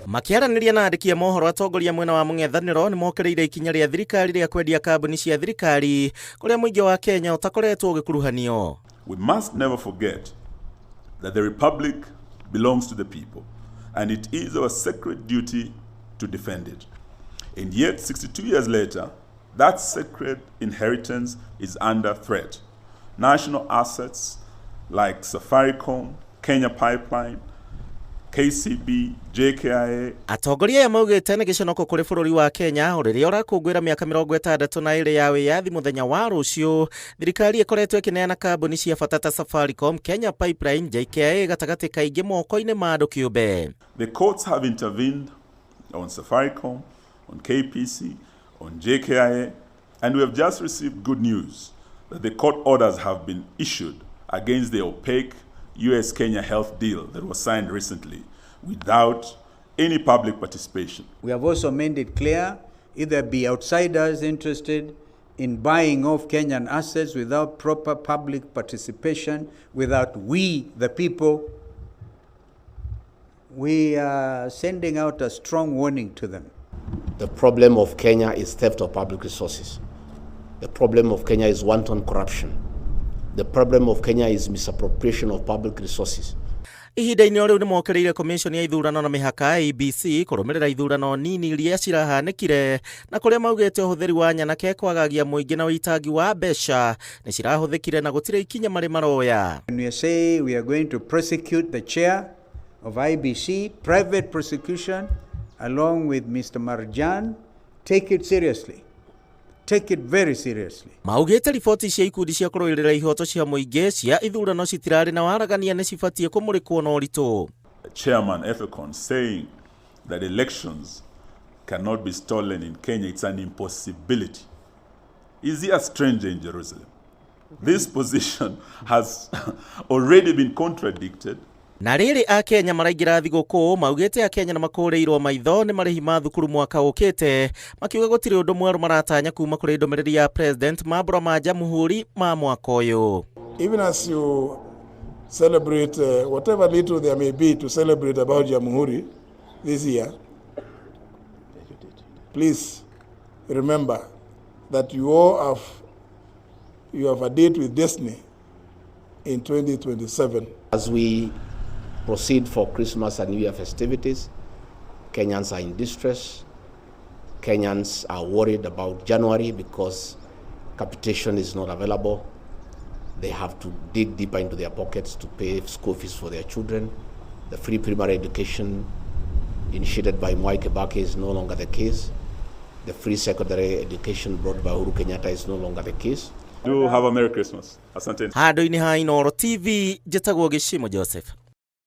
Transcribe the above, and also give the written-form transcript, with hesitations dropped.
Makĩaranĩria na andĩki a mohoro, atongoria mwena wa mũng'ethanĩro nĩ mokĩrĩire ikinya rĩa thirikari rĩa kwendia kambuni cia thirikari kũrĩa mũingĩ wa Kenya ũtakoretwo ũgĩkuruhanio. We must never forget that the Republic belongs to the people and it is our sacred duty to defend it. And yet, 62 years later, that sacred inheritance is under threat. National assets like Safaricom, Kenya Pipeline, KCB, JKIA. Atongoria aya maugĩte nĩ gĩconoko kũrĩ bũrũri wa Kenya rĩrĩa ũrakũngũĩra mĩaka 62 ya wĩyathi mũthenya wa rũciũ. Thirikari ĩkoretwo ĩkĩneana kambuni cia bata ta Safaricom, Kenya Pipeline, JKIA gatagatĩ kaingĩ moko-inĩ ma andũ kĩũmbe. The courts have intervened on Safaricom, on KPC, on JKIA, and we have just received good news that the court orders have been issued against the opaque US Kenya health deal that was signed recently without any public participation. We have also made it clear if there be outsiders interested in buying off Kenyan assets without proper public participation, without we, the people, we are sending out a strong warning to them. The problem of Kenya is theft of public resources. The problem of Kenya is wanton corruption. The problem of Kenya is misappropriation of public resources. Ihinda-inĩ o rĩu nĩ mokĩrĩire commission ya ithurano na mĩhaka IEBC kũrũmĩrĩra ithurano nini iria cirahanĩkire na kũrĩa maugĩte ũhũthĩri wa nyanake kwagagia mũingĩ na ũitangi wa mbeca nĩ cirahũthĩkire na gũtirĩ ikinya marĩ maroya. When we say we are going to prosecute the chair of IEBC, private prosecution, along with Mr. Marjan, take it seriously. Take it very seriously. Maugĩte riboti cia ikundi cia kũrũĩrĩra ihoto cia mũingĩ cia ithurano citirarĩ na waragania nĩ cibatiĩ kũmũrĩkwo na ũritũ. Chairman Ethekon saying that elections cannot be stolen in Kenya, it's an impossibility. Is he a stranger in Jerusalem? This position has already been contradicted. Na rĩrĩ Akenya maraingĩra thigũkũ, maugĩte Akenya nĩ makũrĩirwo maitho nĩ marĩhi ma thukuru mwaka ũkĩte, makiuga gũtirĩ ũndũ mwerũ maratanya kuma kũrĩ ndũmĩrĩri ya president mambũra ma Jamhuri ma mwaka ũyũ. Even as you celebrate whatever little there may be to celebrate about Jamhuri this year, please remember that you all have a date with destiny in 2027. As we proceed for Christmas and New Year festivities, Kenyans are in distress. Kenyans are worried about January because capitation is not available. They have to dig deeper into their pockets to pay school fees for their children. The free primary education initiated by Mwai Kibaki is no longer the case. The free secondary education brought by Uhuru Kenyatta is no longer the case. Do have a Merry Christmas. Asante. Handũ-inĩ ha Inooro TV, njĩtagwo Gĩcimo Joseph.